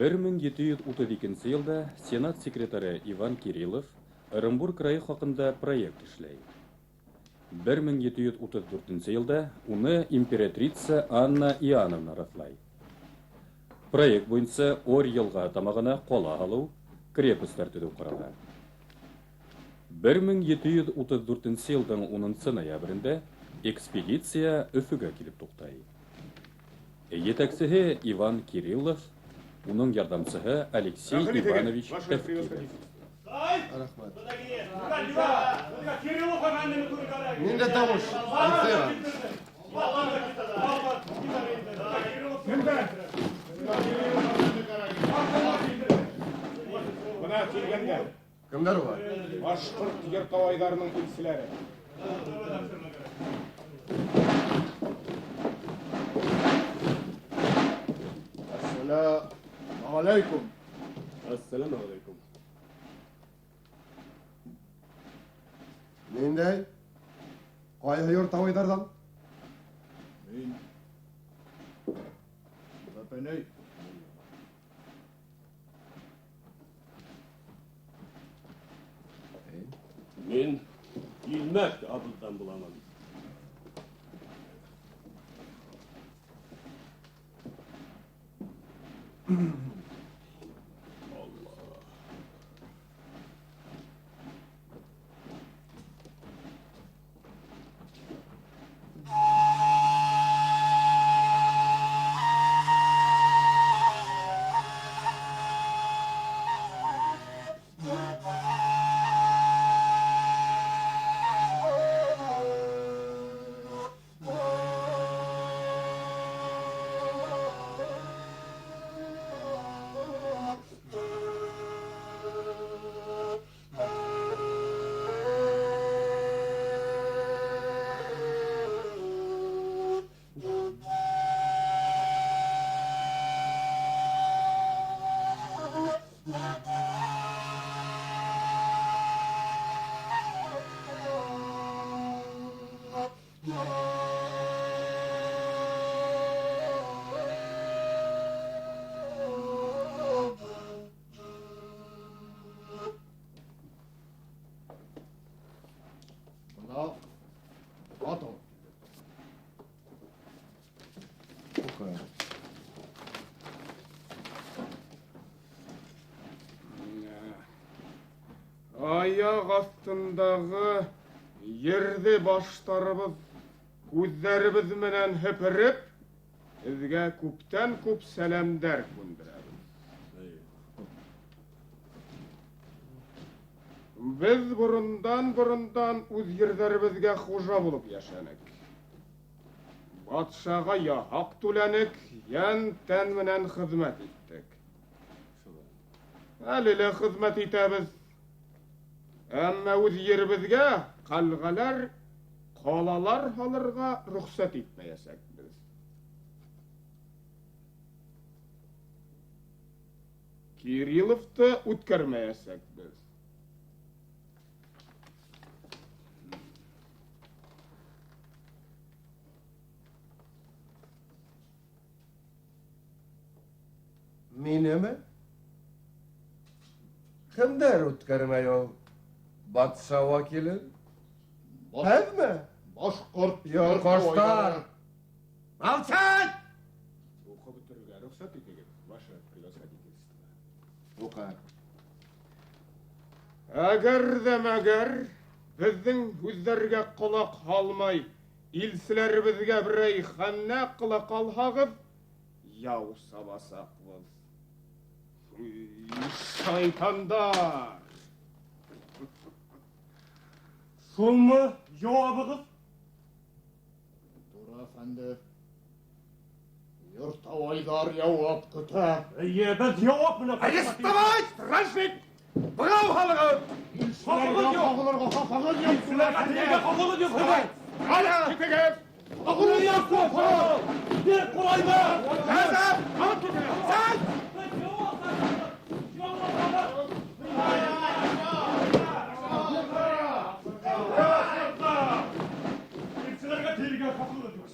1732 йылда Сенат секретаре Иван Кириллов Ырымбур крайы хаҡында проект эшләй. 1734 йылда уны императрица Анна Иоанновна раҫлай. Проект буйынса Орь йылға тамағына ҡала һалыу, крепостьтар төҙөү ҡарала. 1734 йылдың 10 ноябрендә экспедиция Өфөгә килеп туҡтай. Етәксеһе Иван Кириллов, уның ярҙамсыһы Алексей Рәхим итегеҙ, Иванович ваше Тевкелев. превосходительство. Рәхмәт. Кириллов әфәндене күргәләр. Ниндәй тауыш? Алексей. Бына килгәндәр. Кемдәр улар? Башҡорт йортабайҙарының илселәре. Әссәләмү алейкум. Ассаламу алейкум. Ниндәй? Ҡайһы йортабайҙарҙан? Мин Бәпәнәй. Мин Илмәк абыҙҙан буламын. Бына ат алып килдем. Уҡы. Аяҡ аҫтындағы ерҙе баштарыбыҙ, күҙҙәребеҙ менән һепереп, һеҙгә күптән күп сәләмдәр күндерәбеҙ. Беҙ борондан-борондан үҙ ерҙәребеҙгә хужа булып йәшәнек. Батшаға яһаҡ түләнек, йән-тән менән хеҙмәт иттек. Әле лә хеҙмәт итәбеҙ. Әммә үҙ еребеҙгә ҡәлғәләр, ҡалалар һалырға рөхсәт итмәйәсәкбеҙ. Кирилловты үткәрмәйәсәкбеҙ. Минеме? Кемдәр үткәрмәй ул? Батша вәкиле? Һеҙме? Башҡорт Йорҡоштар! Молчать! Уҡып бөтөрөргә рөхсәт итегеҙ, ваше превосходительство. Уҡы. Әгәр ҙә мәгәр беҙҙең һүҙҙәргә ҡолаҡ һалмай, илселәребеҙгә берәй хәннә ҡыла ҡалһағыҙ, яу сабасаҡбыҙ. Шайтандар! Шулмы яуабығыҙ? Тура әфәнде. Йортабайҙар яуап көтә. Эйе, беҙ яуап менән Арестовать! Стражник! Бығау һалығыҙ! Илселәргә ҡағылырға хаҡығыҙ юҡ. Илселәргә телгә хаҡығыҙ юҡ. Ҡала китегеҙ! Хаҡығыҙ юҡ. Бир ҡурайҙы. Хәҙер! Алып китегеҙ! Сәй! Беҙ яуап алабыҙ. Яуап алабыҙ. Илселәргә телгә хаҡығыҙ юҡ.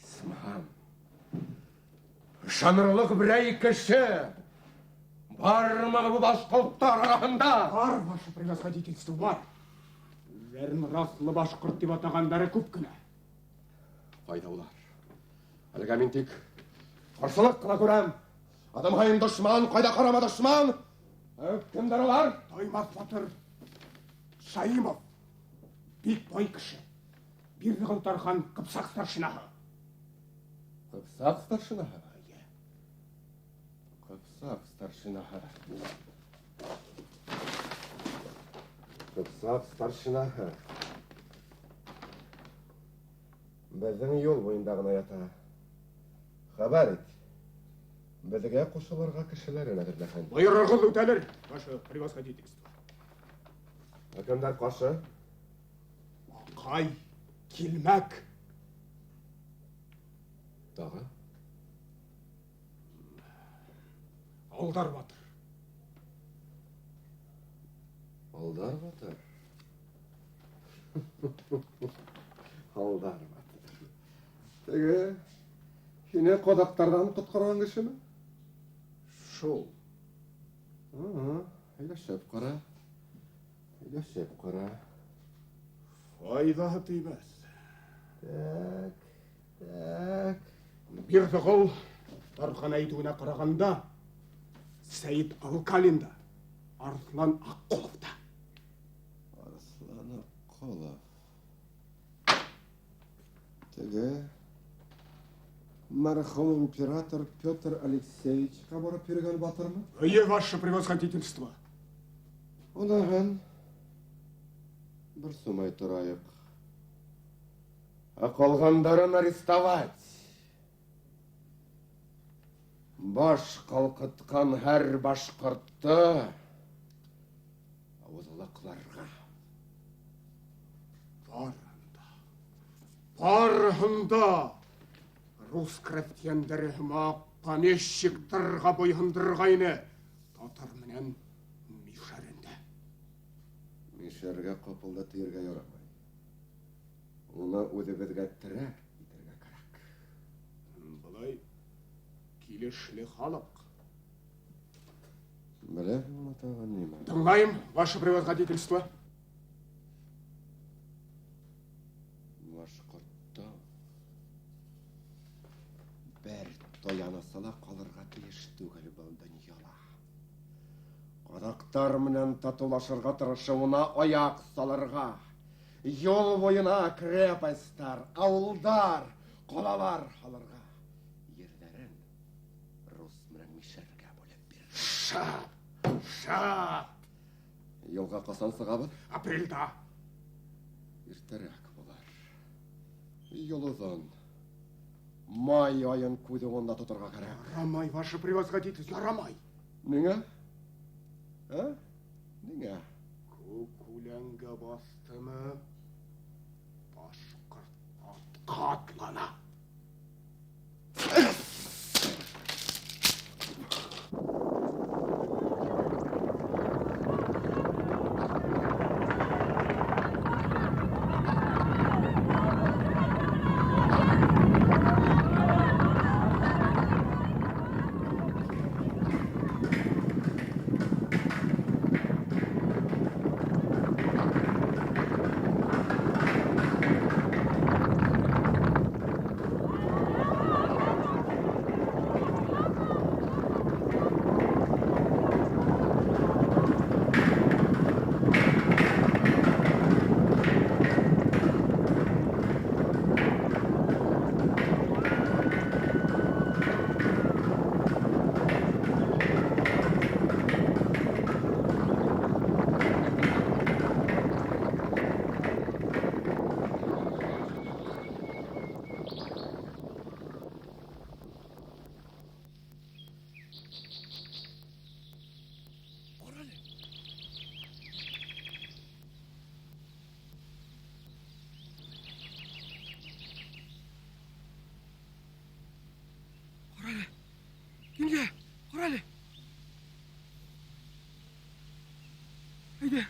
Исмаһам, Ышанырлыҡ берәй кеше бармы был башҡорттар араһында? Бар, ваше превосходительство, бар. Үҙҙәрен раҫлы башҡорт тип атағандары күп кенә. Ҡайҙа улар? Әлегә мин тик ҡаршылыҡ ҡына күрәм. Аҙым һайын дошман, ҡайҙа ҡарама дошман. Кемдәр улар? Таймаҫ батыр Шаимов. Бик бай кеше. Бирҙеғол тархан Ҡыпсаҡ старшинаһы. Ҡыпсаҡ старшинаһы? Ҡыпсаҡ старшинаһы. Ҡыпсаҡ старшинаһы. Беҙҙең юл буйында ғына ята. Хәбәр ит. Беҙгә ҡушылырға кешеләрен әҙерләһен. Бойороғоҙ үтәлер, ваше превосходительство. Ә кемдәр ҡаршы? Аҡай, Килмәк. Тағы? Алдар батыр. Алдар батыр? Алдар батыр. Теге һине ҡаҙаҡтарҙан ҡотҡарған кешеме? Шул. Һөйләшеп ҡара. Һөйләшеп ҡара. Файҙаһы теймәҫ. Так, так. Бирҙеғол тархан әйтеүенә ҡарағанда, Сәйет Алкалин да, Арыҫлан Аҡҡолов та. Арыҫлан Аҡҡолов. Теге мәрхүм император Петр Алексеевичҡа барып йөрөгән батырмы? Эйе, ваше превосходительство. Уныһын борсомай торайыҡ. Ә ҡалғандарын арестовать. Баш ҡалҡытҡан һәр башҡортто ауыҙлыҡларға. Барыһында, барыһында рус крәҫтиәндәре һымаҡ помещиктарға буйһондорғайны татар менән мишәрендә. Мишәргә ҡапыл да тейергә ярамай. Уны үҙебеҙгә терәк итергә кәрәк. Былай килешле халыҡ. Беләһеңме тағы нимә? Тыңлайым, ваше превосходительство. Башҡорттоң бер таянысы ла ҡалырға тейеш түгел был донъяла. Ҡаҙаҡтар менән татыулашырға тырышыуына аяҡ салырға. Юл буйына крепостар, ауылдар, ҡалалар һалырға. Ерҙәрен рус менән мишәргә бүлеп бирергә. Шап, шап. Юлға ҡасан сығабыҙ? Апрелдә. Иртәрәк булыр. Юл оҙон. Май айын күҙ уңында тоторға кәрәк. Ярамай, ваше превосходительство, ярамай. Ниңә? Ә? Ниңә? Күк үләнгә баҫтымы, башҡорт атҡа атлана. Әйҙә,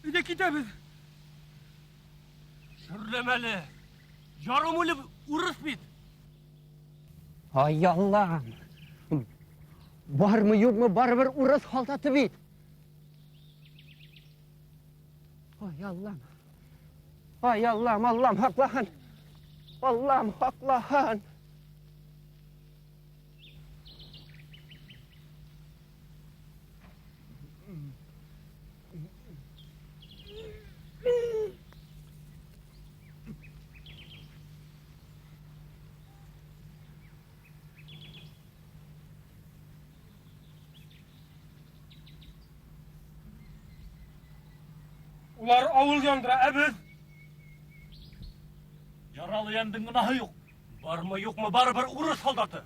әйҙә китәбеҙ. Шөрләмә әле. Ярым үлеп урыҫ бит. Ай, Аллам. Бармы, юҡмы, барыбер урыҫ һалдаты бит. Ай, Аллам. Ай, Аллам, Аллам, һаҡлаһын. Аллам, һаҡлаһын. Улар ауыл яндыра, ә беҙ? Яралы йәндең гонаһы юҡ. Бармы, юҡмы, барыбер урыҫ һалдаты.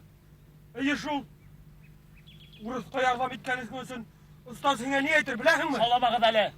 Эйе шул. Урыҫҡа ярҙам иткән өсөн остаз һиңә ни әйтер, беләһеңме? Шауламағыҙ әле.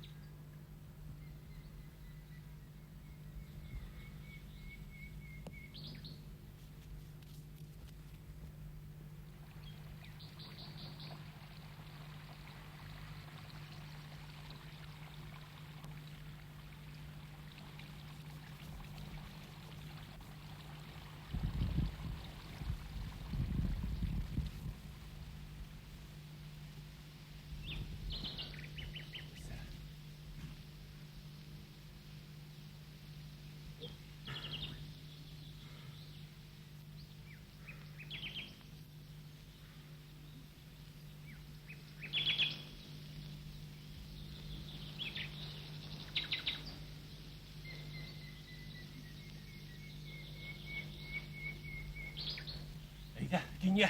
Кинйә,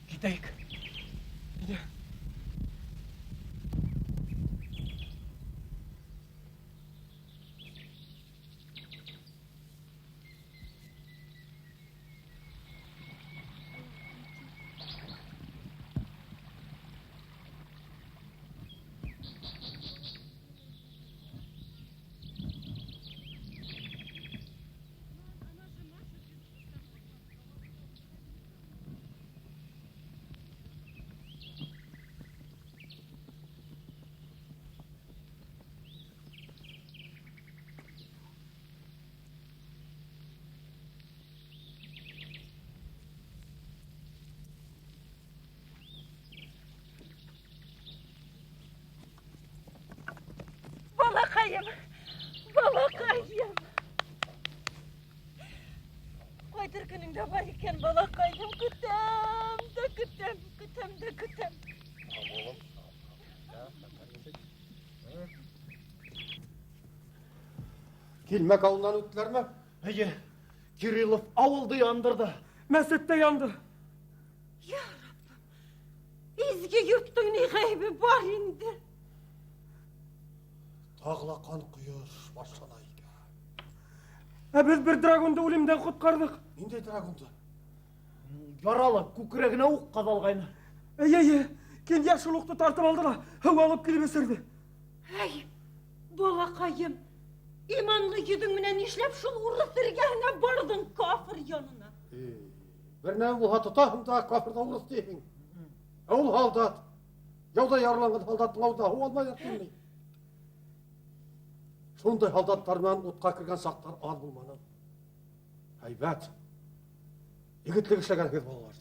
китәйек. Кинйә. Балаҡайым, балаҡайым. Ҡайтыр көнөң дә бар икән, балаҡайым. Көтәм дә көтәм, көтәм дә көтәм. Килмәк ауылынан үттеләрме? Эйе, Кириллов ауылды яндырҙы. Мәсет тә янды. Я Раббым, изге йорттоң ни ғәйебе бар инде? Тағы ла ҡан ҡойош башлана икән. Ә беҙ бер драгунды үлемдән ҡотҡарҙыҡ. Ниндәй драгунды? Яралы, күкрәгенә уҡ ҡаҙалғайны. Эйе, эйе, Кинйә шул уҡты тартып алды ла, һыу алып килеп эсерҙе. Эй, балаҡайым, иманлы йөҙөң менән нишләп шул урыҫ эргәһенә барҙың кафыр янына? Бер нәмә булһа тотаһың да кафырҙы урыҫ тиһең. Ә ул һалдат. Яуҙа яраланған һалдаттың ауыҙына һыу алмай ятмай. Шундай һалдаттар менән утҡа кергән саҡтар аҙ булманы. Һәйбәт. Егетлек эшләгәнһегеҙ, балалар.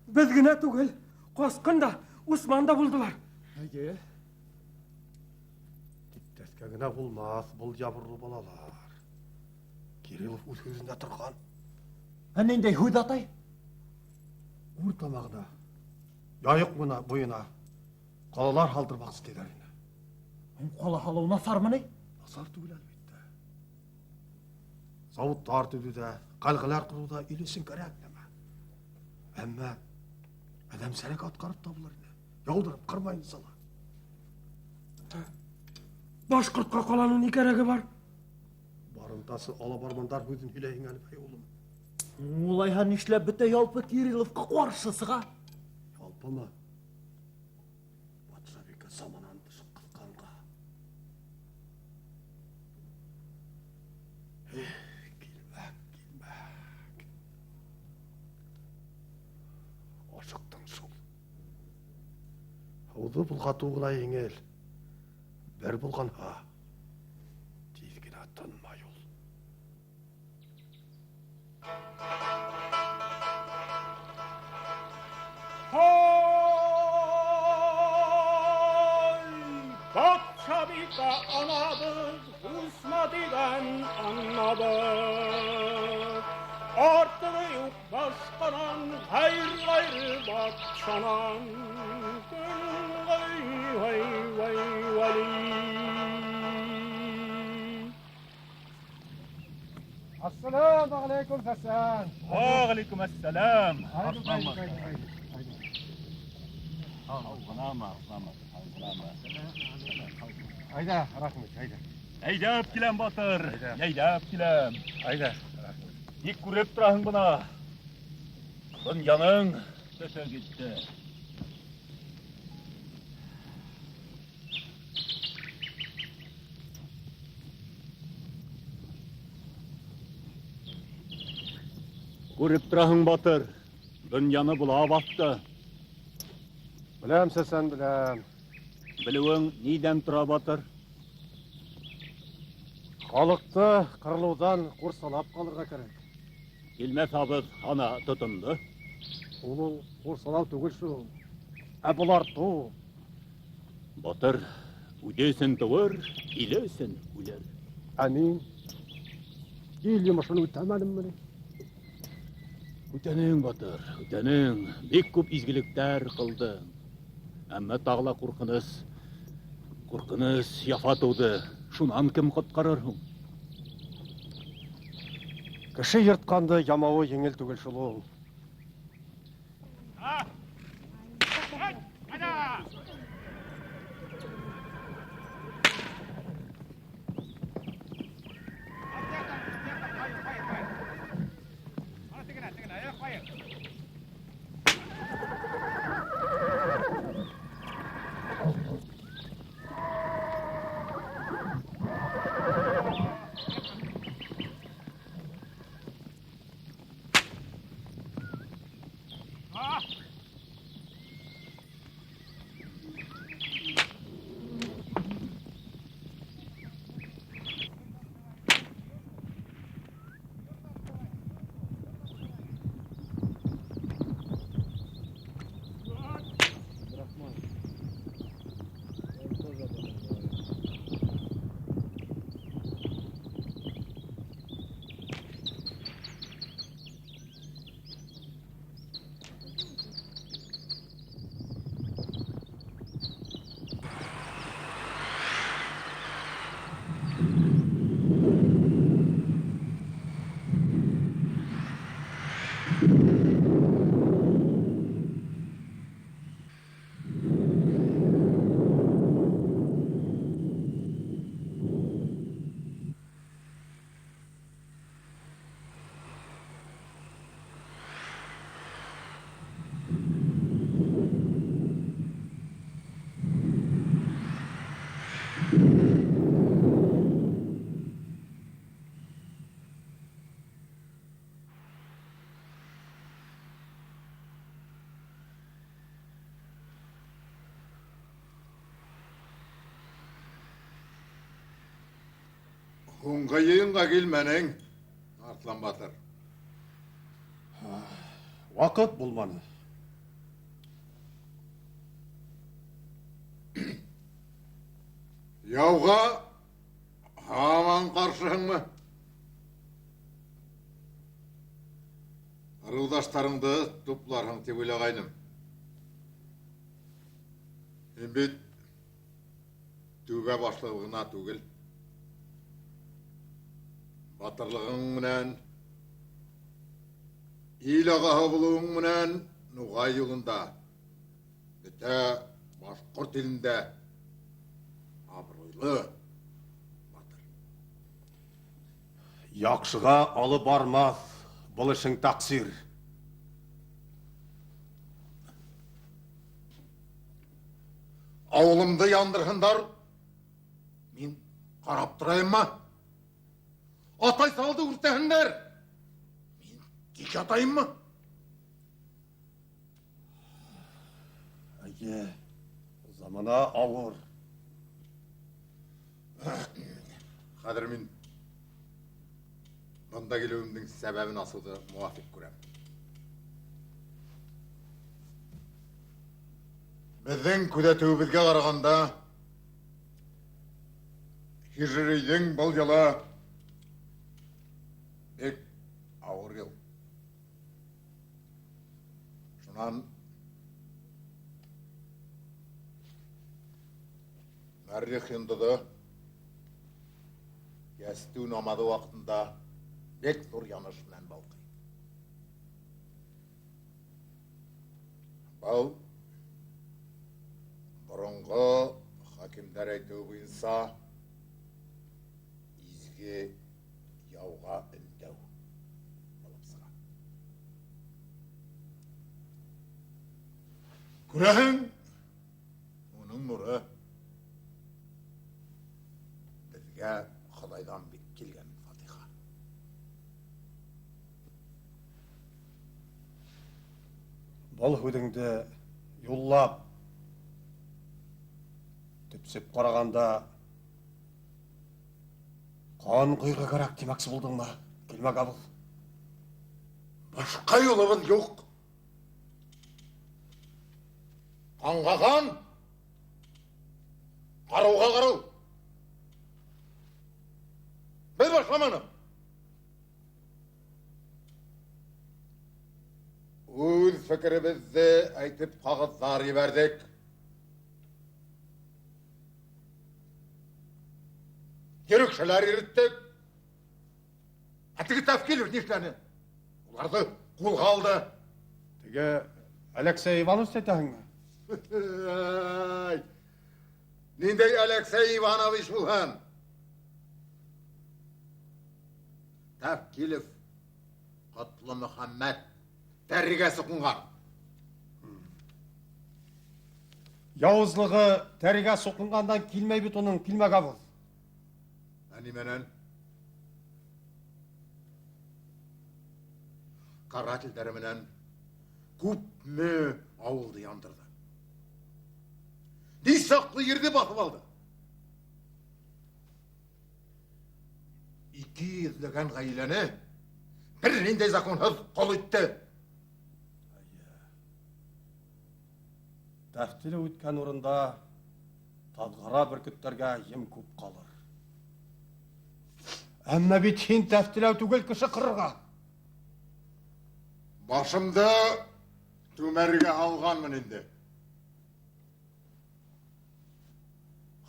Беҙ генә түгел, Ҡасҡын да, Усман да булдылар. Эйе. Тик тәҫкә генә булмаҫ был ябырылыу, балалар. Кириллов үҙ һүҙендә торған. Ә ниндәй һүҙ, атай? Үр тамағына, Яйыҡ буйына ҡалалар һалдырмаҡсы тиҙәр ине. Ҡала һалыу насармы ни? Насар түгел, әлбиттә. Заводтар төҙөүҙә, ҡәлғәләр ҡороуҙа ил өсөн кәрәк нәмә. Әммә әҙәмсәрәк атҡарып та булыр ине. Яуҙырып ҡырмайынса ла. Башҡортҡа ҡаланың ни кәрәге бар? Барымтасы ала бармандар һүҙен һөйләйһең әле, бай улым. Улайһа нишләп бөтә ялпы Кирилловҡа ҡаршы сыға? Ялпымы? Батшабикә саманан тышып ҡыҫҡанға. Эх, килмәк, килмәк. Ашыҡтың шул. Һыуҙы болғатыу ғына еңел. Бер болғанһа, тиҙ генә тынмай ул. Ата-анабыҙ, үсмә тигән анабыҙ. Артығы юҡ башҡанан, ғайыр-ғайыр батшанан. Гөл-гай-вай-вай-вали. Ассаламу алейкум, Хасан. Ва алейкум ассалам. Айда, рәхмәт, айда. Әйҙәп киләм, батыр. Әйҙәп киләм. Айда. Тик күреп тораһың бына. Донъяның төҫө китте. Күреп тораһың, батыр. Донъяны була баҫты. Беләм, Сәсән, беләм. Белеүең ниҙән тора, батыр? Халыҡты ҡырылыуҙан ҡурсалап ҡалырға кәрәк. Килмәҫ абыҙ ана тотондо. Ул ҡурсалау түгел шул, ә болартыу. Батыр үҙе өсөн тыуыр, иле өсөн үлер. Ә мин ил йомошон үтәмәнемме ни? Үтәнең, батыр, үтәнең. Бик күп изгелектәр ҡылдың. Әммә тағы ла ҡурҡыныс, ҡурҡыныс яфа тыуҙы. Шунан кем ҡотҡарыр һуң? Кеше йыртҡанды ямауы еңел түгел шул ул. Һуңғы йыйынға килмәнең, Арыҫлан батыр. Ваҡыт булманы. Яуға һаман ҡаршыһыңмы? Ырыуҙаштарыңды тупларһың тип уйлағайным. Һин бит түбә башлығы ғына түгел. Батырлығың менән, ил ағаһы булыуың менән Нуғай юлында, бөтә башҡорт илендә абруйлы батыр. Яҡшыға алып бармаҫ был эшең таҡсир. Ауылымды яндырһындар, мин ҡарап торайыммы? Атай салды үртәһендәр. Мин тик ятайыммы? Әйе, замана ауыр. Хәҙер мин бында килеүемдең сәбәбен асыуҙы муафиҡ күрәм. Беҙҙең күҙәтеүебеҙгә ҡарағанда, Һижриҙең был йылы бик ауыр йыл. Шунан Мәррих йондоҙо йәстү намаҙы ваҡытында бик ҙур яныш менән балҡый. Был боронғо хакимдәр әйтеүе буйынса изге яуға өндәү булып сыға. Күрәһең, уның нуры беҙгә Хоҙайҙан бик килгән фатиха. Был һүҙеңде юллап, төпсөп ҡарағанда ҡан ҡойорға кәрәк тимәксе булдыңмы, Килмәгәбыл? Башҡа юлыбыҙ юҡ. Ҡанға ҡан, ҡарыуға ҡарыу. Беҙ башламаныҡ. Үҙ фекеребеҙҙе әйтеп ҡағыҙҙар ебәрҙек. Йөрөкшәләр йөрөттөк. Ә теге Тәфкилев ни эшләне? Уларҙы ҡулға алды. Теге Алексей Иванович әйтәһеңме? Ниндәй Алексей Иванович булһын? Тәфкилев Ҡотло Мөхәммәт тәрегә суҡынған. Яуызлығы тәрегә суҡынғандан килмәй бит уның, Килмәгәбыл. Ә нимәнән? Карателдәре менән күпме ауылды яндырҙы. Ни саҡлы ерҙе баҫып алды. 200-ләгән ғаиләне бер ниндәй законһыҙ ҡол итте. Тәфтиле үткән урында таҙғара бөркөттәргә ем күп ҡалыр. Әммә бит һин тәфтиләү түгел кеше ҡырырға. Башымды түмәргә һалғанмын инде.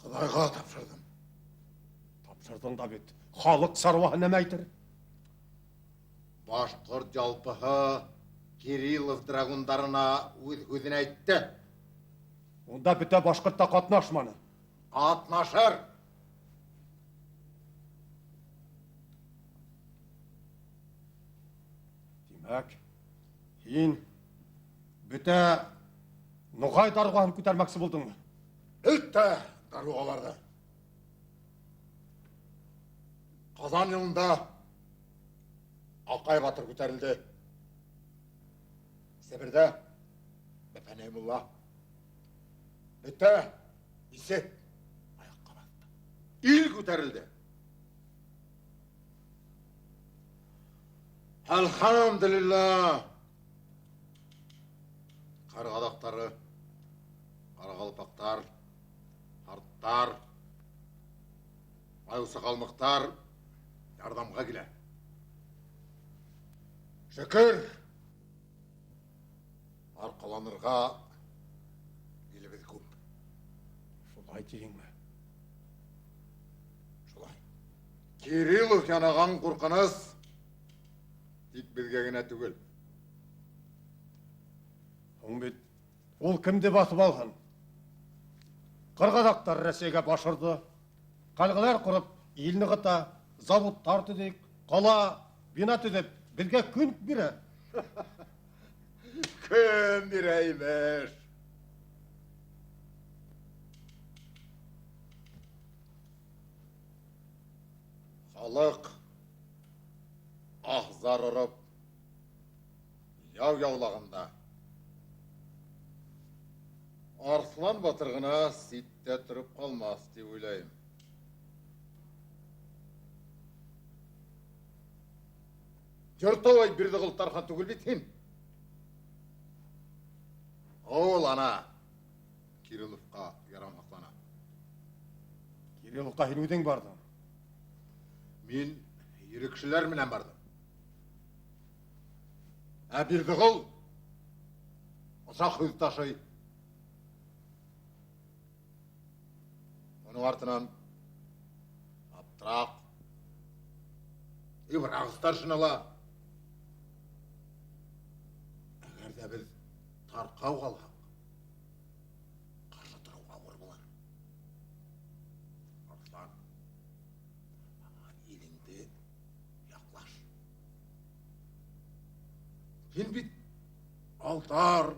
Хоҙайға тапшырҙым. Тапшырҙың да бит. Халыҡ саруаһы нәмә әйтер? Башҡорт ялпыһы Кириллов драгундарына үҙ һүҙен әйтте. Унда бөтә башҡорт та ҡатнашманы. Ҡатнашыр. Тимәк, һин бөтә нуғай даруғаһын күтәрмәксе булдыңмы? Бөтә даруғаларҙы. Ҡазан йылында Аҡай батыр күтәрелде. Себерҙә Бәпәнәй мулла. Бөтә исе аяҡҡа баҫты. Ил күтәрелде. Әлхәмдүлилләһ. Ҡарғаҙаҡтары, ҡарағалпаҡтар, һарттар, айыусы ҡалмыҡтар ярҙамға килә. Шөкөр, арҡаланырға илебеҙ күп. Шулай тиһеңме? Шулай. Кириллов янаған ҡурҡыныс тик беҙгә генә түгел. Һуң бит ул кемде баҫып алһын? Ҡырғаҙаҡтар Рәсәйгә башырҙы. Ҡалғалар ҡороп ил нығыта, заводтар төҙөй, ҡала, бина төҙөп, беҙгә көн бирә. Көн бирә имеш. Халыҡ аһ-зар ороп, яу яулағанда Арыҫлан батыр ғына ситтә тороп ҡалмаҫ тип уйлайым. Йортовай Бирҙеғол тархан түгел бит һин. Ул ана Кирилловҡа ярамһаҡлана. Кирилловҡа һин үҙең барҙың. Мин ирекшеләр менән барҙым. Ә Бирҙеғол оҙаҡ һүҙ ташый. Уның артынан Аптыраҡ, Ибрағ старшинала. Әгәр ҙә беҙ тарҡау ҡалһаҡ, ҡаршы тороу ауыр булыр. Арыҫлан, илеңде яҡлаш. Һин бит Алдар,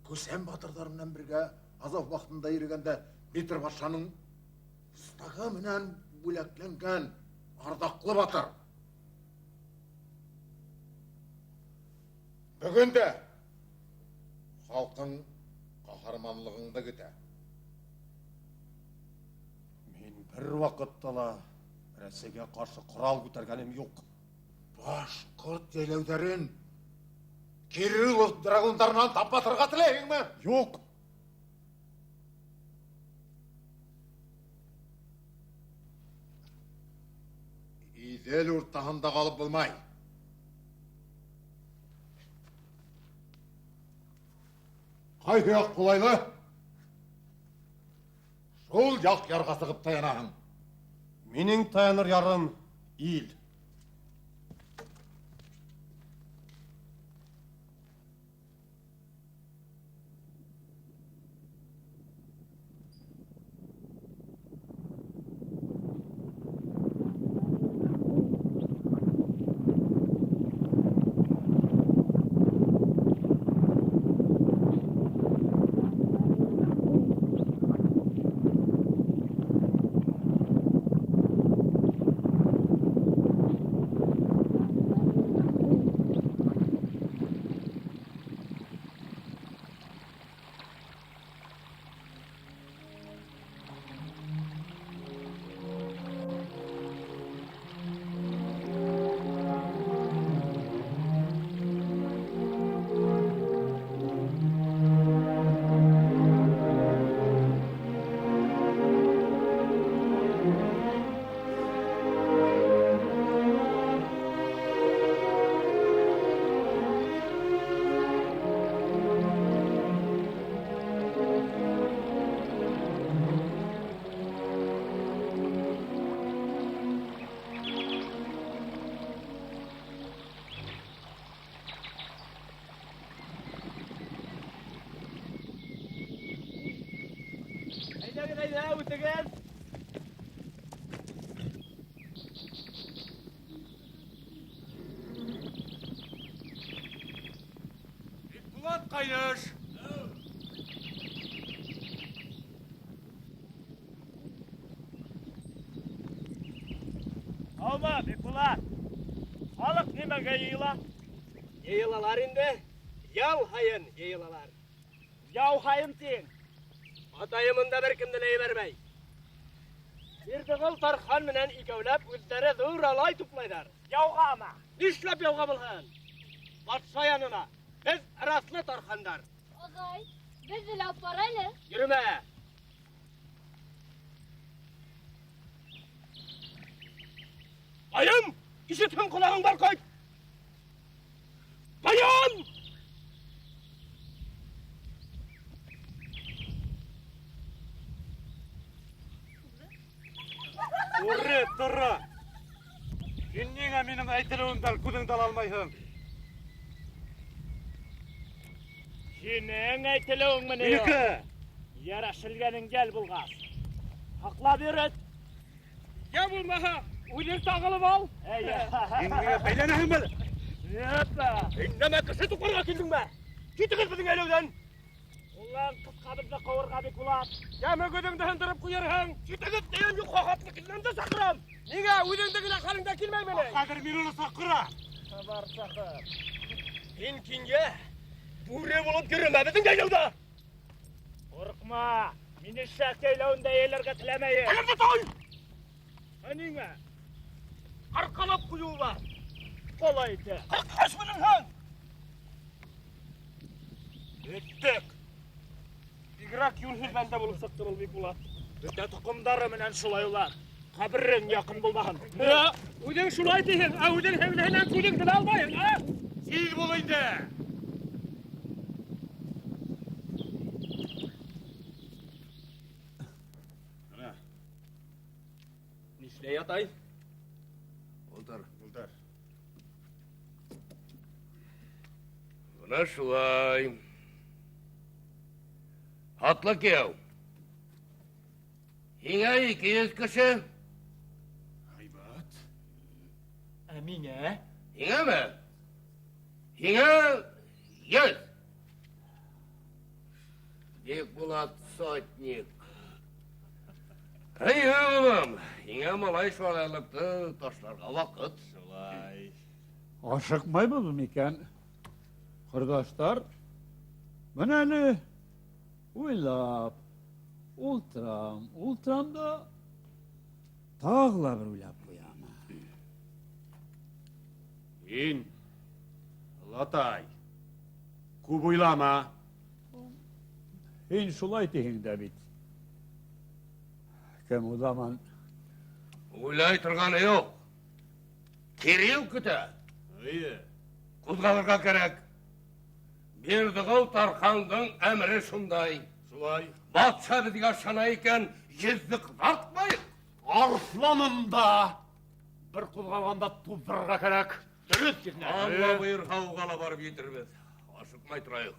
Көсән батырҙар менән бергә Азов ваҡытында йөрөгәндә Петр батшаның стагы менән бүләкләнгән арҙаҡлы батыр. Бөгөн дә халҡың ҡаһарманлығыңды көтә. Мин бер ваҡытта ла Рәсәйгә ҡаршы ҡорал күтәргәнем юҡ. Башҡорт йәйләүҙәрен Кириллов драгундарынан тапатырға теләйһеңме? Юҡ. Иҙел уртаһында ҡалып булмай. Ҡайһы яҡ ҡулайлы, шул яҡ ярға сығып таянаһың. Минең таяныр ярым ил. Үтегеҙ! Бикбулат ҡайныш! Һаумы, Бикбулат! Халыҡ нимәгә йыйыла? Йыйылалар инде, яу һайын йыйылалар. Яу һайын тиң. Атайым унда бер кемде лә ебәрмәй. Бирҙеғол тархан менән икәүләп үҙҙәре ҙур алай туплайҙар. Яуғамы? Нишләп яуға булһын? Батша янына. Беҙ ыраҫлы тархандар. Ағай, беҙҙе лә алып бар әле. Йөрөмә. Байым, ишетһен ҡолағың бар, ҡайт. Байым! Үрре, тыры! Һин ниңә минең әйтелеүемдән күҙеңде ала алмайһың? Һинең әйтелеүеңме ни? Минеке! Йәрәшелгәнең йәл булғас. Һаҡлап йөрөт. Йә булмаһа, үҙең тағылып ал. Һин миңә бәйләнәһеңме әле? Йәпә! Һин нәмә кеше туҡларға килдеңме? Китегеҙ беҙҙең йәйләүҙән! Улан ҡыҫҡа беҙҙе ҡыуырға, Бикбулат. Йә мөгөҙөңдө һындырып ҡуйырһың. Китегеҙ тигән юҡ, хаҡлы килгәндә саҡырам. Ниңә үҙеңде генә хәлең дә килмәйме ни? Хәҙер мин уны саҡырам. Бар саҡыр. Һин кинйә бүре булып йөрөмә беҙҙең йәйләүҙә. Ҡурҡма, мине шәк йәйләүендә йәйләргә теләмәйем. Телеңде той! Ә ниңә? Арҡалап ҡуйыуы бар. Ҡалай итә. Ҡырҡҡас белерһең. Бөттөк. Бигерәк йүнһеҙ бәндә булып сыҡты был Бикбулат. Бөтә тоҡомдары менән шулай улар. Ҡәберең яҡын булмаһын. Үҙең шулай тиһең, ә үҙең һеңлеһенән күҙеңде лә алмайһың, ә? Тиҙ бул инде! Ана. Нишләй атай? Ултыр. Ултыр. Бына шулай. Атлы кейәү. Һиңә 200 кеше. Һәйбәт. Ә миңә? Һиңәме? Һиңә 100. Бикбулат сотник. Эй, улым, һиңә малай шалайлыҡты ташларға ваҡыт. Шулай. Ашыҡмайбыҙ микән? Ҡорҙаштар, бына әле уйлап ултырам, ултырам да тағы ла бер уйлап ҡуям. Һин, олатай, күп уйлама. Һин шулай тиһең дә бит. Кем уҙаман? Уйлай торғаны юҡ. Кирилл көтә. Эйе. Ҡуҙғалырға кәрәк. Бирҙеғол тархандың әмере шундай. Шулай. Батша беҙгә ышана икән, йөҙҙө ҡыҙартмайыҡ. Арыҫланын да бер ҡуҙғалғанда туҙҙырырға кәрәк. Дөрөҫ еҙнә. Алла бойорһа, уға ла барып етербеҙ. Ашыҡмай торайыҡ.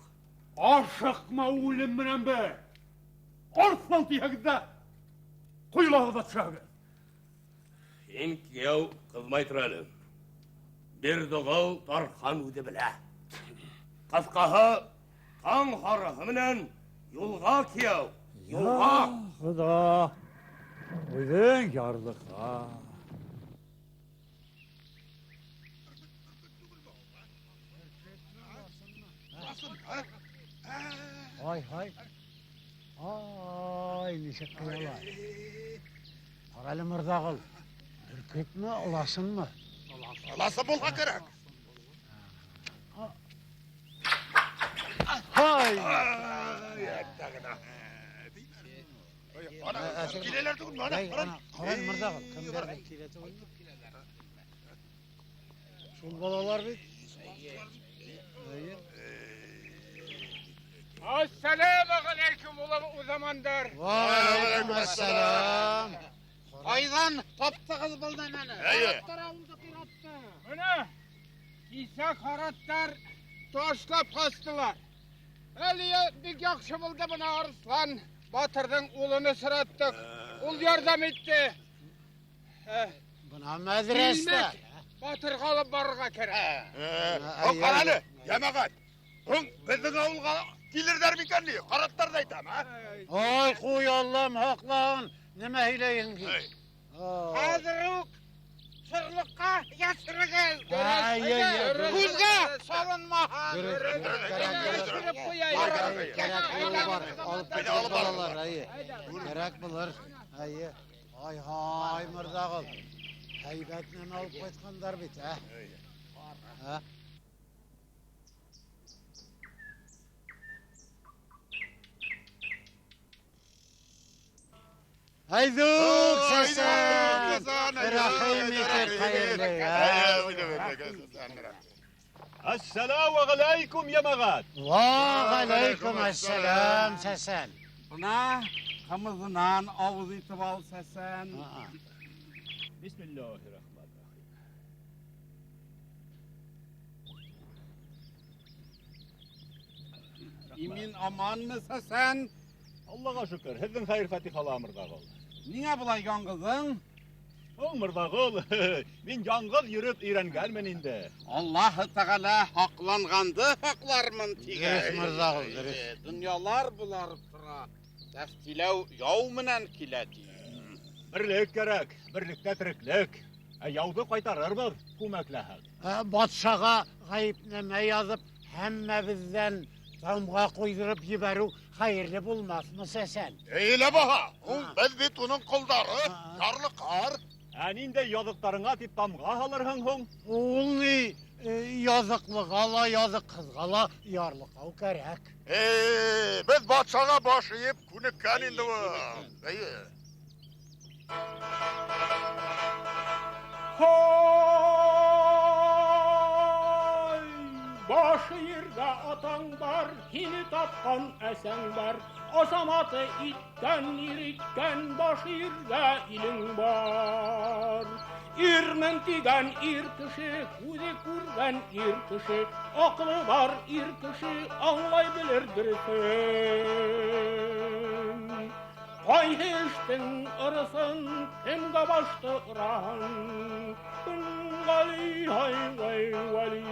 Ашыҡма үлем менән бер. Арыҫлан тиһәгеҙ ҙә, ҡойолағыҙ ҙа төшәһегеҙ. Һин, кейәү, ҡыҙмай тор әле. Бирҙеғол тархан үҙе белә. Ҡыҫҡаһы, таң һарыһы менән юлға, кейәү, юлға. Хоҙа, үҙең ярлыҡа. Ай, һай. Ай, нисек ҡыялар. Ҡара әле, Мырҙағол, бөркөтмө, ыласынмы? Ыласын булһа кәрәк. Һай! Киләләр түгелме? Ана, ҡара. Ҡара, Мырҙағол, кемдәрҙер килә түгелме? Шул балалар бит. Эйе. Ассаламу алейкум, уҙамандар. Ва алейкум ассалам. Ҡайҙан таптығыҙ был нәмәне? Эйе. Бына кисә ҡараттар ташлап ҡастылар. Әле бик яҡшы булды, бына Арыҫлан батырҙың улын осраттыҡ. Ул ярҙам итте. Бына мәҙрәстә. Батырға алып барырға кәрәк. Ҡара әле, йәмәғәт. Һуң беҙҙең ауылға килерҙәр микән ни? Ҡараттарҙы әйтәм, ә? Ай, ҡуй, Аллам һаҡлаһын. Нимә һөйләйһең һин? Хәҙер үк шырлыҡҡа йәшерегеҙ. Күҙгә салынмаһын. Йәшереп ҡуяйыҡ. Кәрәк булыр, алып китер балалар, әйе. Кәрәк булыр, әйе. Ай, һай, Мырҙағол. Һәйбәт нәмә алып ҡайтҡандар бит, ә? Ә? Әйҙүк, Сәсән! Рәхим итеп, хәйерле. Ассаламу алейкум, йәмәғәт. Ва алейкум ассалам, Сәсән. Бына ҡымыҙынан ауыҙ итеп ал, Сәсән. Бисмиллахиррахманиррахим. Имин аманмы, Сәсән? Аллаға шөкөр, һеҙҙең хәйер-фатихала, Мырҙағол. Ниңә былай яңғыҙың? Ул, Мырҙағол, мин яңғыҙ йөрөп өйрәнгәнмен инде. Аллаһы Тәғәлә һаҡланғанды һаҡлармын тигән. Дөрөҫ, Мырҙағол, дөрөҫ. Донъялар буларып тора. Тәфтиләү яу менән килә ти. Берлек кәрәк, берлектә тереклек. Ә яуҙы ҡайтарырбыҙ, күмәкләһәк. Батшаға ғәйепнәмә яҙып, һәммәбеҙҙән тамға ҡуйҙырып ебәреү хәйерле булмаҫмы, Сәсән? Эйлә баһа, беҙ бит уның ҡолдары, ярлыҡар. Ә ниндәй яҙыҡтарыңа тип тамға һалырһың һуң? Ул ни, яҙыҡлыға ла, яҙыҡһыҙға ла ярлыҡау кәрәк. Беҙ батшаға баш эйеп күнеккән инде ул. Эйе. Һай! Башы ерҙә атаң бар, һине тапҡан әсәң бар. Азаматы иткән, ир иткән, башы ерҙә илең бар. Ирмен тигән ир кеше, күҙе күргән ир кеше, аҡылы бар ир кеше, аңлай белер дөрөҫөн. Ҡайһы эштең ырыҫын, кемгә башты ораһың? Ғали, һай, вай, вали.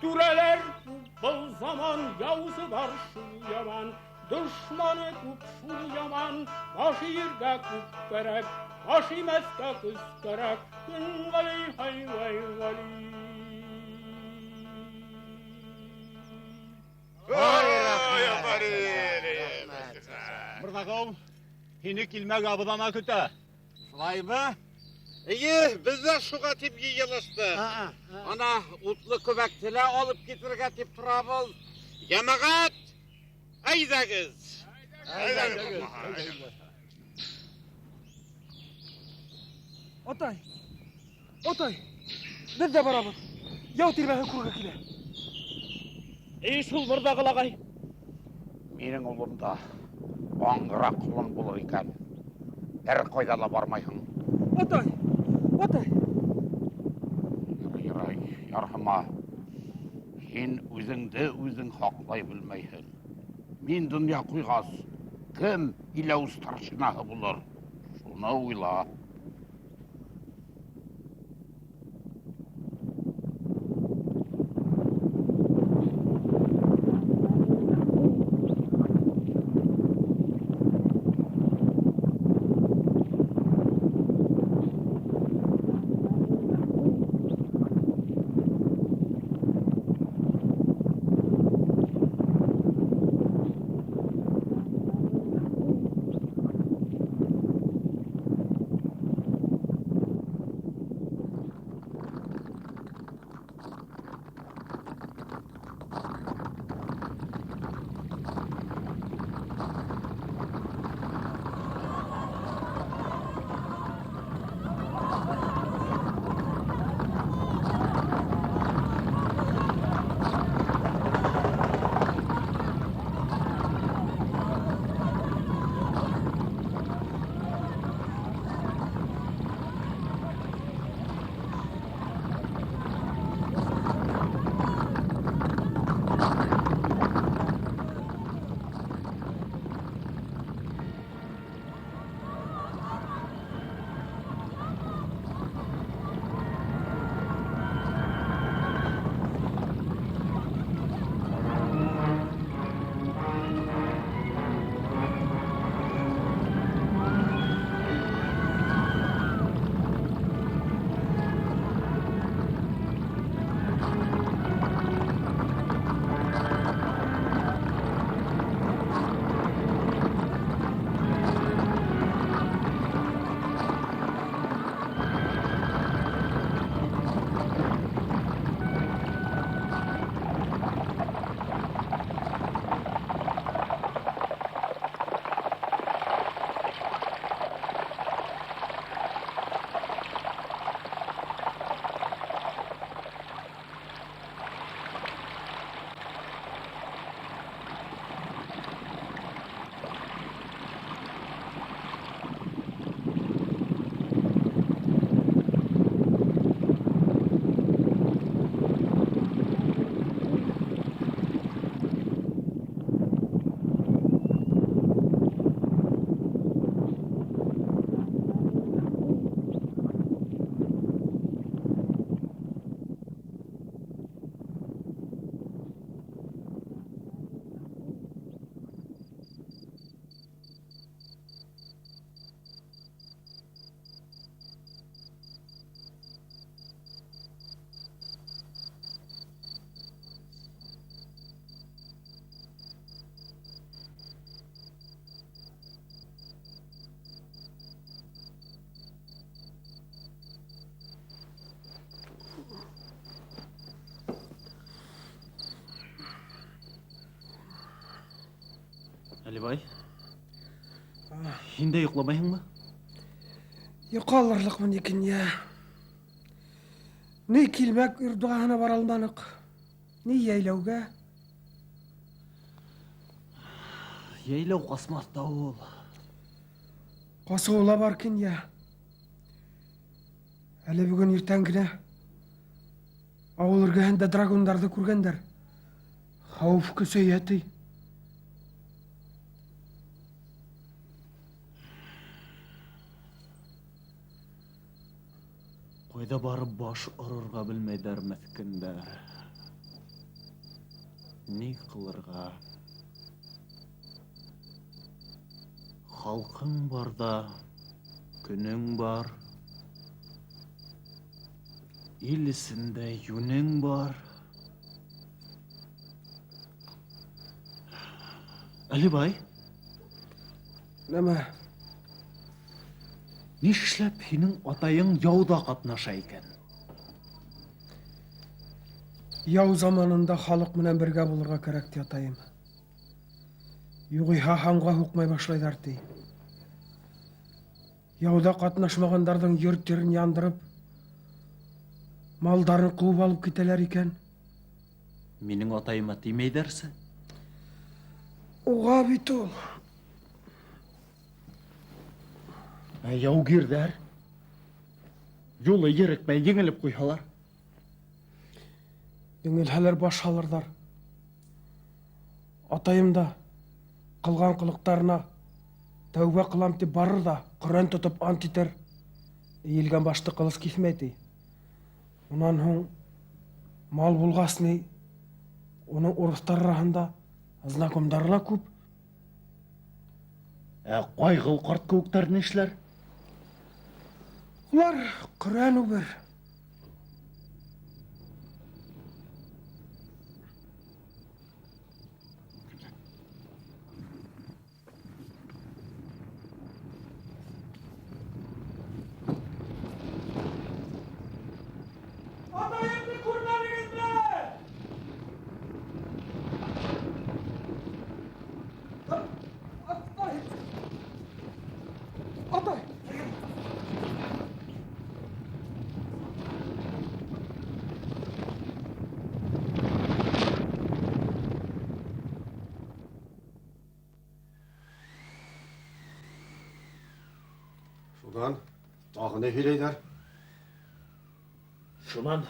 Түрәләр күп был заман, яусы бар шул яман, дошманы күп шул яман, башы ергә күп кәрәк, баш имәҫкә көс кәрәк. Ғали, һай, вай, вали. Мырҙағол, һине килмәк абыҙана көтә. Шулаймы? Эйе, беҙ ҙә шуға тип йыйылыштыҡ. Ана утлы көбәкте лә алып китергә тип торабыҙ. Йәмәғәт, әйҙәгеҙ. Әйҙәгеҙ. Атай, атай, беҙ ҙә барабыҙ. Яу тирмәһе күргә килә. Эй, шул Мырҙағол ағай. Минең улым да аңғыра ҡолон булыр икән. Бер ҡайҙа ла бармайһың. Атай, атай. Ярай, ярай, ярһыма. Һин үҙеңде үҙең һаҡлай белмәйһең. Мин донъя ҡуйғас, кем иләү старшинаһы булыр? Шуны уйла. Әлибай, Һин дә йоҡламайһыңмы? Йоҡо алырлыҡмын икән, йә. Ни килмәк йордуғаһына бара алманыҡ, ни йәйләүгә. Йәйләү ҡасмаҫ та ул. Ҡасыуы ла бар икән, йә. Әле бөгөн иртән генә ауыл эргәһендә драгундарҙы күргәндәр. Хәүеф көсәйә, ти. Ҡайҙа барып баш орорға белмәйҙәр меҫкендәр. Ни ҡылырға? Халҡың барҙа көнөң бар. Ил эсендә йүнең бар. Әлибай. Нәмә? Нишләп һинең атайың яуҙа ҡатнаша икән? Яу заманында халыҡ менән бергә булырға кәрәк, ти атайым. Юғиһә һанға һуҡмай башлайҙар, ти. Яуҙа ҡатнашмағандарҙың йорт-ерен яндырып, малдарын ҡыуып алып китәләр икән. Минең атайыма теймәйҙәрсе? Уға бит ул. Ә яугирҙәр юлы ерекмәй еңелеп ҡуйһалар? Еңелһәләр баш һалырҙар. Атайым да ҡылған ҡылыҡтарына тәүбә ҡылам тип барыр ҙа Ҡөрьән тотоп ант итер. Эйелгән башты ҡылыс киҫмәй, ти. Унан һуң мал булғас ни, уның урыҫтар араһында знакомдары ла күп. Ә Ҡайғыл ҡарт кеүектәр ни эшләр? Улар Ҡөрьән үбер. Атайымды күрмәнегеҙме? Атай! Атай! Шунан тағы ни һөйләйҙәр? Шунан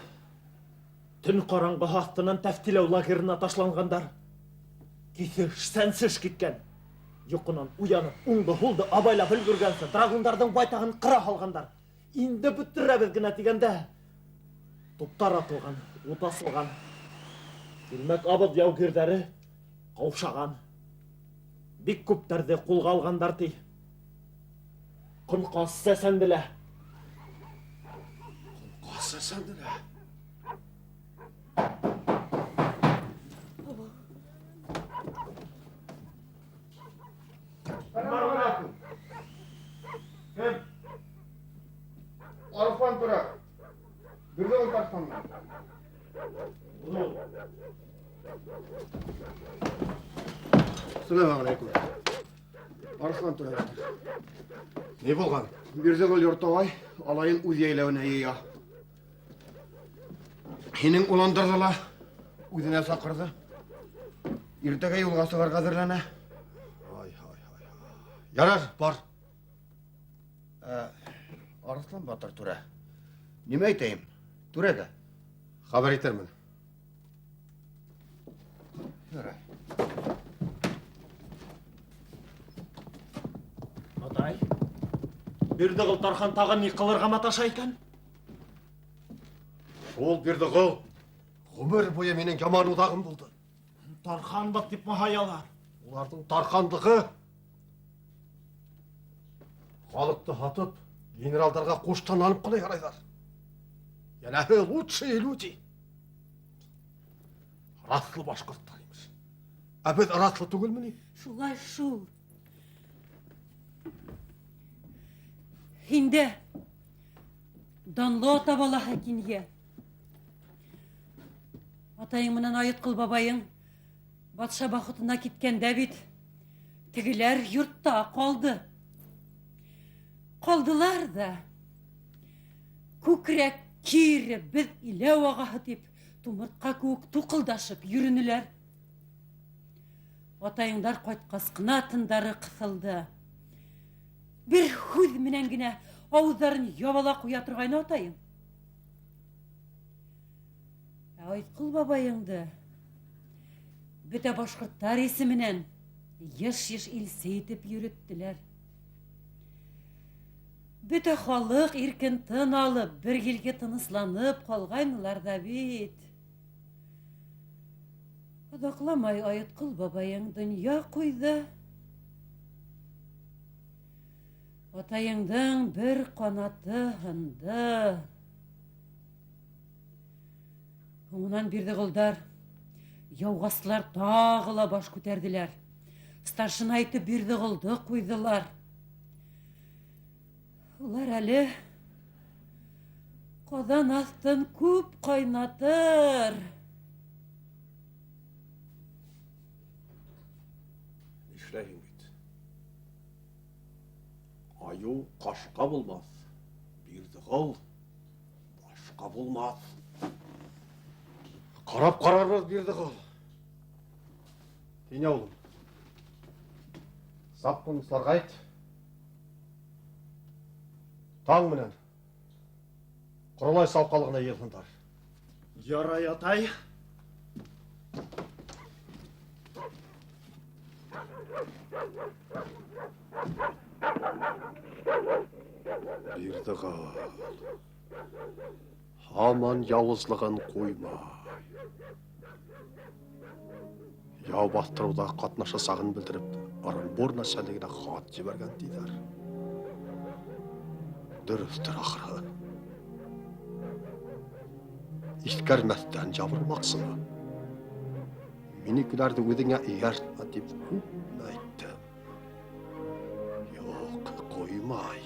төн ҡараңғыһы аҫтынан тәфтиләү лагерына ташланғандар. Киҫеш, сәнсеш киткән. Йоҡонан уянып, уңды-һулды абайлап өлгөргәнсе, драгундарҙың байтағын ҡыра һалғандар. Инде бөтөрәбеҙ генә тигәндә, туптар атылған, ут асылған. Килмәк абыҙ яугирҙәре ҡаушаған. Бик күптәрҙе ҡулға алғандар, ти. Ҡонҡас сәсәнде лә. Ҡонҡас сәсәнде лә? Кем? Арыҫлан тора. Бирҙеғол тархандан. Сәләм алейкум. Арыҫлан тора. Ни булған? Бирҙеғол Йортабай алайын үҙ йәйләүенә йыя. Һинең уландарҙы ла үҙенә саҡырҙы. Иртәгә юлға сығырға әҙерләнә. Ай, ай, ай, ай. Ярар, бар. Арыҫлан батыр түрә. Нимә әйтәйем? Түрәгә. Хәбәр итермен. Ярай. Атай, Бирҙеғол тархан тағы ни ҡылырға маташа икән? Шул Бирҙеғол ғүмер буйы минең яман уҙағым булды. Тарханбыҙ тип маһаялар. Уларҙың тарханлығы халыҡты һатып, генералдарға ҡуштанланып ҡына ярайҙар. Йәнәһе лучшие люди. Раҫлы башҡорттар имеш. Ә беҙ раҫлы түгелме ни? Шулай шул. Һин дә данлы ата балаһы кинйә. Атайың менән Айытҡол бабайың батша бахытына киткәндә бит тегеләр йортта ҡалды. Ҡалдылар ҙа күкрәк киреп, беҙ иләү ағаһы тип тумыртҡа кеүек туҡылдашып йөрөнөләр. Атайыңдар ҡайтҡас ҡына тындары ҡыҫылды. Бер һүҙ менән генә ауыҙҙарын ябала ҡуя торғайны атайың. Ә Айтҡол бабайыңды бөтә башҡорттар исеменән йыш-йыш илсе итеп йөрөттөләр. Бөтә халыҡ иркен тын алып, бер елгә тынысланып ҡалғайнылар ҙа бит. Оҙаҡламай Айтҡол бабайың донъя ҡуйҙы. Атайыңдың бер ҡанаты һынды. Һуңынан Бирҙеғолдар, яуғасылар тағы ла баш күтәрҙеләр. Старшина итеп Бирҙеғолдо ҡуйҙылар. Улар әле ҡаҙан аҫтын күп ҡайнатыр. Нишләйһең бит? Айыу ҡашҡа булмаҫ, Бирҙеғол башҡа булмаҫ. Ҡарап ҡарарбыҙ, Бирҙеғол. Тине, улым, сапҡынсыларға әйт. Таң менән Ҡоролай сауҡалығына йыйылһындар. Ярай, атай. Бирҙеғол һаман яуызлығын ҡуймай. Яу баҫтырыуҙа ҡатнашасағын белдереп, Ырымбур начальнигына хат ебәргән тиҙәр. Дөрөҫтөр ахыры. Иҫкәрмәҫтән ябырмаҡсымы? Минекеләрҙе үҙеңә эйәртмә тип күпме әйттем. Юҡ, ҡуймай.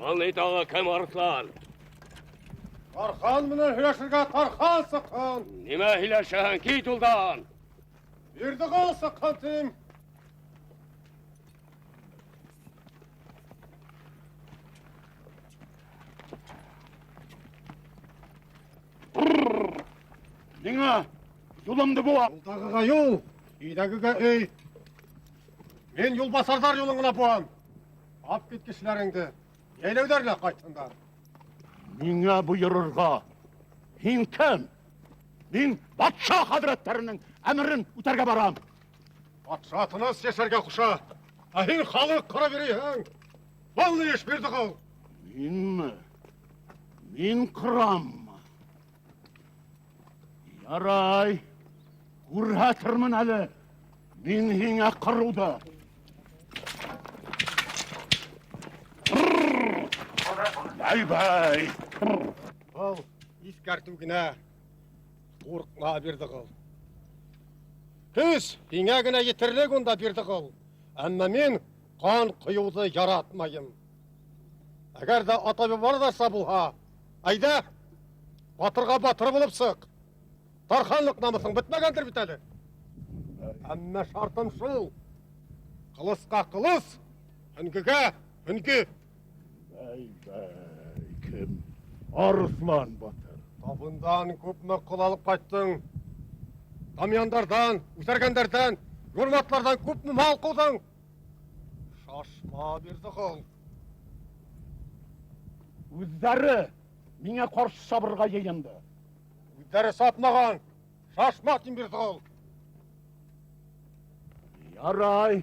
Был ни тағы, кем арыҫлан? Тархан менән һөйләшергә Тархан сыҡһын. Нимә һөйләшәһең? Кит улдан. Бирҙеғол сыҡһын тим. Ниңә юлымды быуа? Юлдағыға юл, өйҙәгегә өй. Мин юлбасарҙар юлын ғына быуам. Ап кит кешеләреңде, йәйләүҙәренә ҡайтһындар. Миңә бойорорға һин кем? Мин батша хәҙрәттәренең әмерен үтәргә барам. Батша тыныс йәшәргә ҡуша, ә һин халыҡ ҡыра бирәйһең. Был ни эш, Бирҙеғол? Минме? Мин ҡыраммы? Ярай, күрһәтермен әле Мин һиңә ҡырыуҙы. Бәй-бәй. Был иҫкәртеү генә. Ҡурҡма, Бирҙеғол. Көс һиңә генә етерлек унда, Бирҙеғол. Әммә мин ҡан ҡойоуҙы яратмайым. Әгәр ҙә ата-бабаларса булһа, әйҙә, батырға батыр булып сыҡ. Тарханлыҡ намыҫың бөтмәгәндер бит әле. Әммә шартым шул: ҡылысҡа ҡылыс, һөнгөгә һөнгө. Бәй-бәй, кем? Арыҫлан батыр. Табындан күпме ҡол алып ҡайттың? Тамъяндарҙан, үҫәргәндәрҙән, юрматларҙан күпме мал ҡыуҙың? Шашма, Бирҙеғол. Үҙҙәре миңә ҡаршы сабырға йыйынды. Үҙҙәре сапмаған. Шашма, тим, Бирҙеғол. Ярай,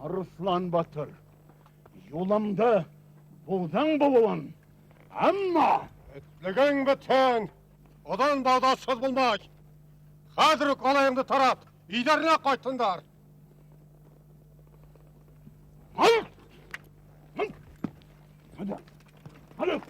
Арыҫлан батыр. Юлымды булдың булыуын. Әммә Этлегең бөтһөн. Оҙон бауҙа булмай. Хәҙер үк алайыңды тарат. Өйҙәренә ҡайтһындар. Hadi. Hadi.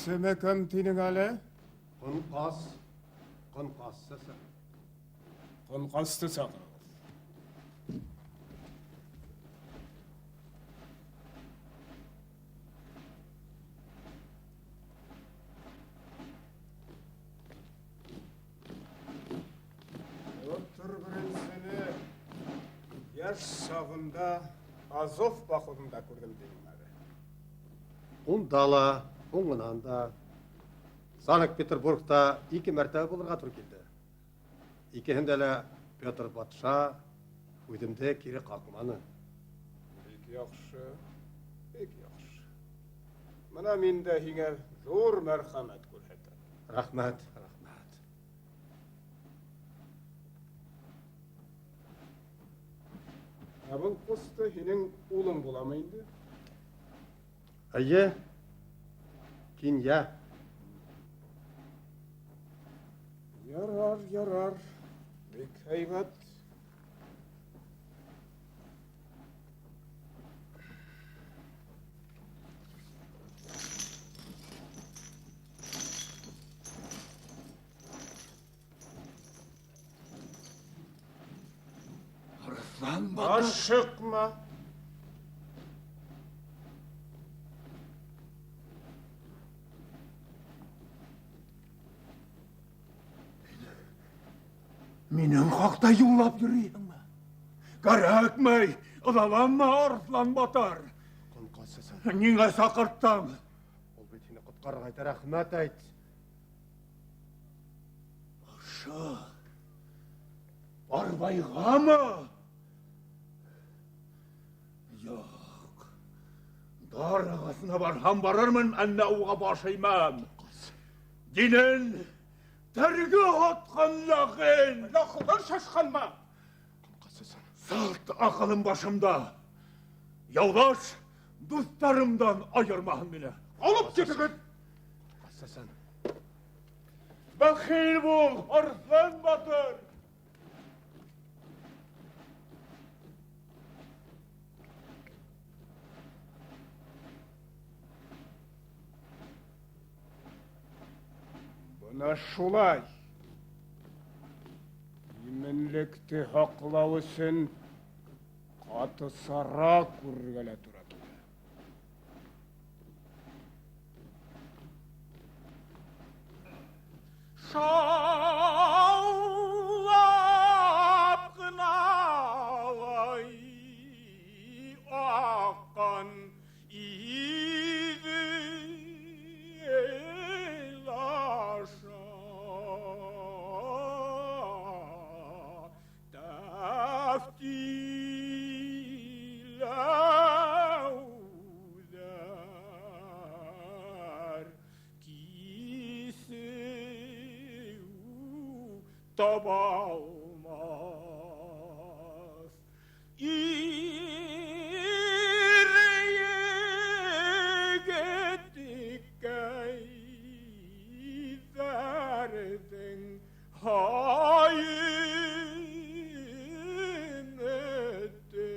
Исеме кем тинең әле? Ҡонҡас. Ҡонҡас сәсән. Ҡонҡасты саҡырығыҙ. Петр Беренсене йәш сағында Азов походында күрҙем тинең әле. Унда ла, һуңынан да. Санкт-Петербургта 2 мәртәбә булырға тура килде. Икеһендә лә Петр батша үҙемде кире ҡаҡманы. Бик яҡшы, бик яҡшы. Мына мин дә һиңә ҙур мәрхәмәт күрһәтәм. Рәхмәт, рәхмәт. Ә был ҡусты һинең улың буламы инде? Эйе, кинйә. Ярар, ярар, бик һәйбәт. Арыҫлан батыр. Ашыҡма. Минең хаҡта юллап йөрөйһөңмө? Кәрәкмәй, ыҙаланма, Арыҫлан батыр. Ҡонҡас сәсән. Ниңә саҡырттың? Ул бит һине ҡотҡарырға итә, рәхмәт әйт. Ошо Барбайғамы? Юҡ. Дар ағасына барһам барырмын, әммә уға баш эймәм. Динен тәргә атҡан ләғин. Аҡылдан шашҡанмы? Салт аҡылым башымда. Яуҙаш дуҫтарымдан айырмаһын мине. Алып китегеҙ. Сәсән. Бәхил бул, Арыҫлан батыр. Бына шулай. Именлекте һаҡлау өсөн ҡаты сара күрергә лә тура килә. Шаулап ҡына аҡҡан Иҙел аша тәфтиләүҙәр кисеү таба алмаҫ. Ир егеткәйҙәрҙең һайын өтөн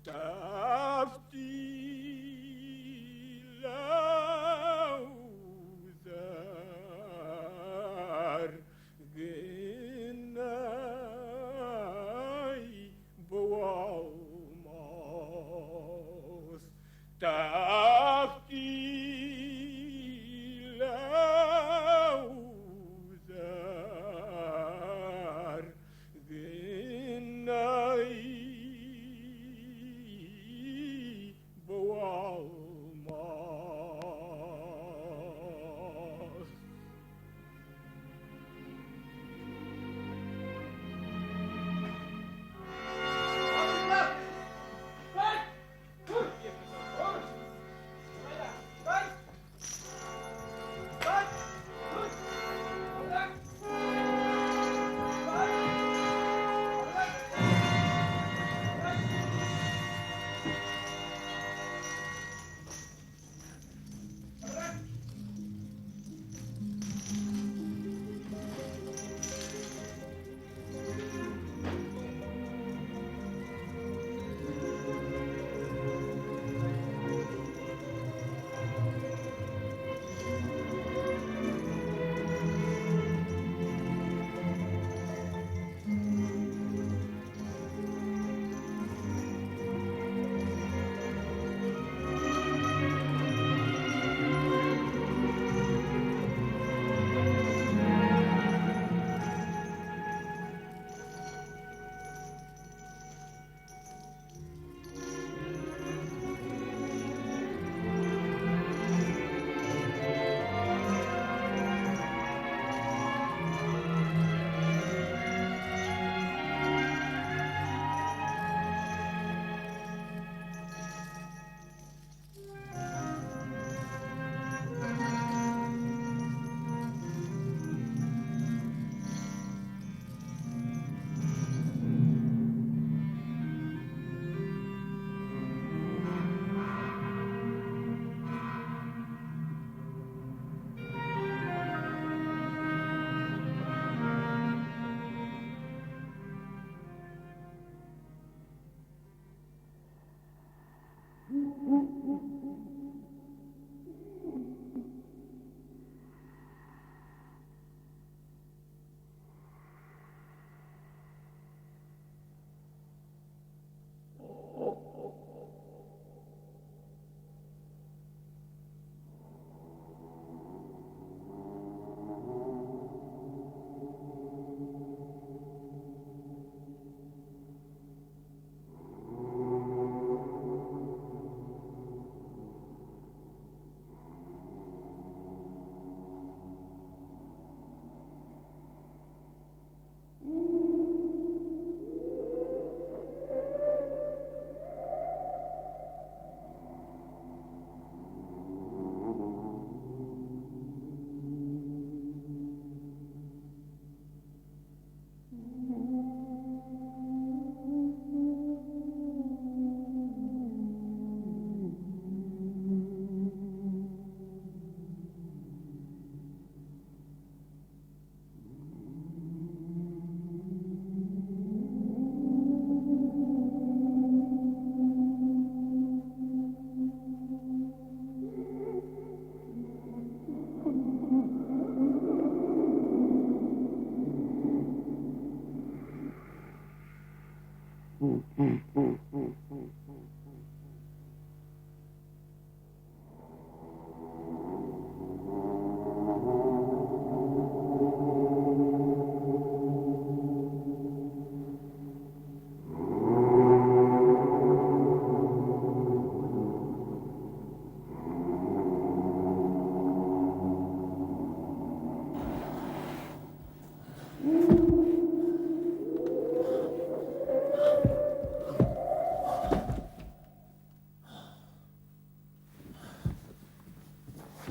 тәфтиләүҙәр генә.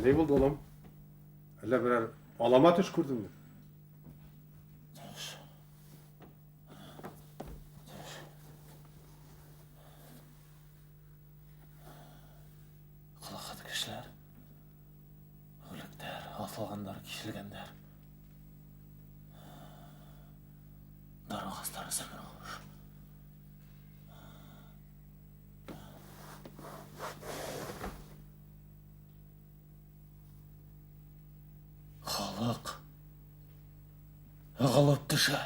Ни булды, улым? Әллә берәр алама төш күрдеңме? Төш. Төш. Ҡылаҡһыҙ кешеләр. Үлектәр, аҫылғандар, киҫелгәндәр. Дар ағастары сәмреғош. Халыҡ ығылып төшә.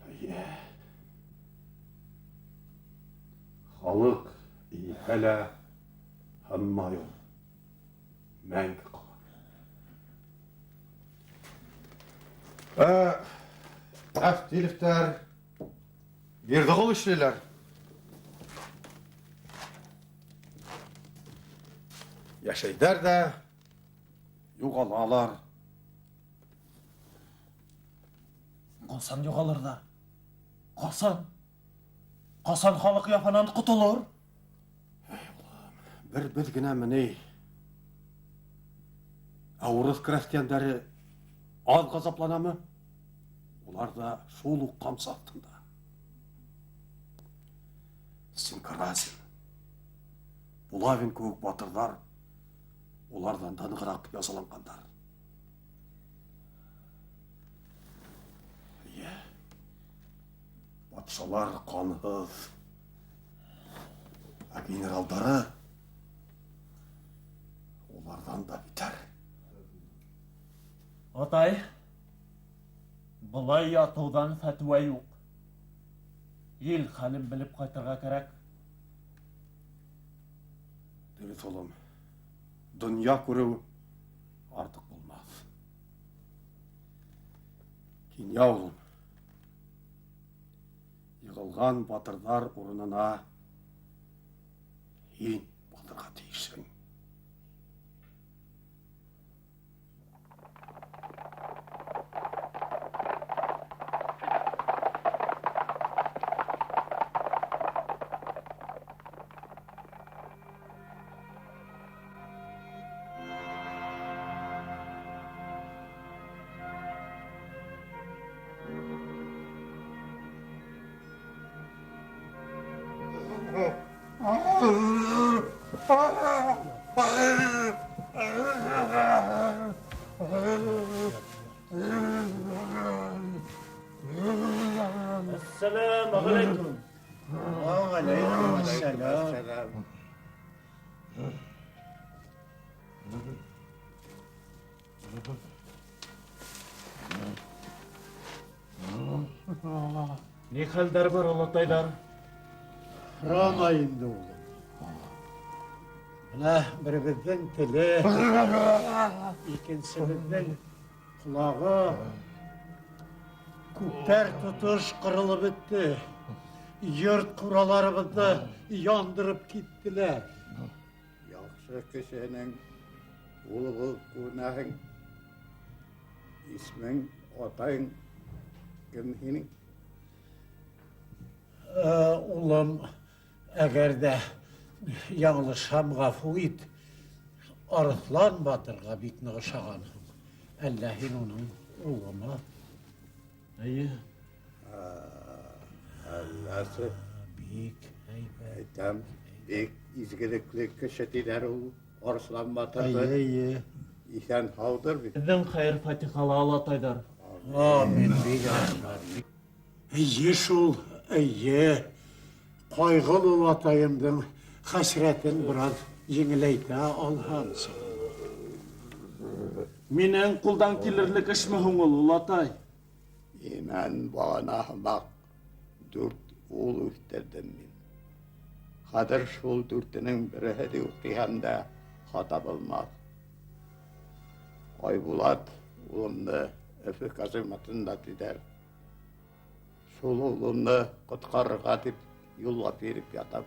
Эйе. Халыҡ иһә лә һынмай ул. Мәңге ҡала. Әфтилевтәр Бирҙеғол ишлеләр. Йәшәйҙәр ҙә юғалалар. Ҡасан юғалырҙар? Ҡасан? Ҡасан халыҡ яфанан ҡотолор? Эй, улым, бер беҙ генәме ни? Ә урыҫ крәҫтиәндәре аҙ ғазапланамы? Улар ҙа шул уҡ ҡамсы аҫтында. Стенька Разин, Булавин кеүек батырҙар уларҙан да нығыраҡ язаланғандар. Эйе, батшалар ҡанһыҙ, ә генералдары уларҙан да битәр. Атай, былай ятыуҙан фәтүә юҡ. Ил хәлен белеп ҡайтырға кәрәк. Дөрөҫ, улым. Донъя күреү артыҡ булмаҫ. Кинйә, улым, йығылған батырҙар урынына һин баҫырға тейешһең. Ассаламу алейкум. Ва алейкум ассалам. Ни хәлдәр бар, олатайҙар? Һорама инде, улым. Бына беребеҙҙең теле, икенсебеҙҙең ҡолағы. Күптәр тотош ҡырылып бөттө. Йорт ҡураларыбыҙҙы яндырып киттеләр. Яҡшы кешенең улы булып күренәһең. Исмең, атайың кем һинең? Улым, әгәр ҙә яңылышһам, ғәфү ит. Арыҫлан батырға бик ныҡ оҡшағанһың. Әллә һин уның улымы? Эйе. Әлләсе. Бик һәйбәт. Әйтәм, бик изгелекле кеше тиҙәр ул Арыҫлан батырҙы. Эйе, эйе. Иҫән һауҙыр бит. Һеҙҙең хәйер-фатихалы олатайҙар. Амин, бик рәхмәт. Эйе шул, эйе. Ҡайғылы олатайымдың хәсрәтен бер аҙ еңеләйтә алһамсы. Минең ҡулдан килерлек эшме һуң ул, олатай? Имән бағана һымаҡ 4 ул үҫтерҙем мин. Хәҙер шул 4-нең береһе юҡ тиһәм дә хата булмаҫ. Айбулат улымды Өфө казарматында тиҙәр. Шул улымды ҡотҡарырға тип юллап биреп ятам.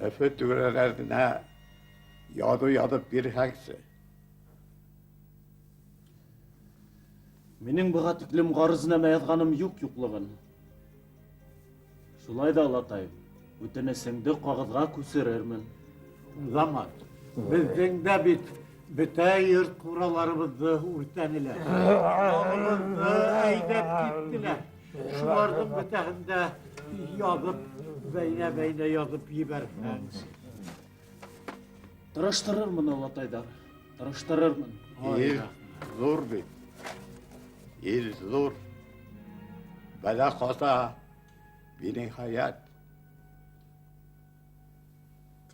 Өфө түрәләренә яҙыу яҙып бирһәңсе. Минең быға тиклем ғарыз нәмә яҙғаным юҡ юҡлығын. Шулай ҙа, олатай, үтенесеңде ҡағыҙға күсерермен. Заман, беҙҙең дә бит бөтә йорт ҡураларыбыҙҙы үртәнеләр. Малыбыҙҙы әйҙәп киттеләр. Шуларҙың бөтәһен дә яҙып, бәйнә-бәйнә яҙып ебәрһәң. Тырыштырырмын, олатайҙар, тырыштырырмын. Ил ҙур бит. Ил ҙур. Бәлә ҡаза биниһаят.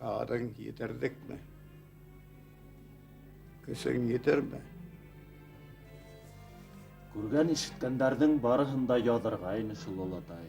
Ҡағыҙың етерлекме? Көсөң етерме? Күргән ишеткәндәрҙең барыһын да яҙырға ине шул, олатай.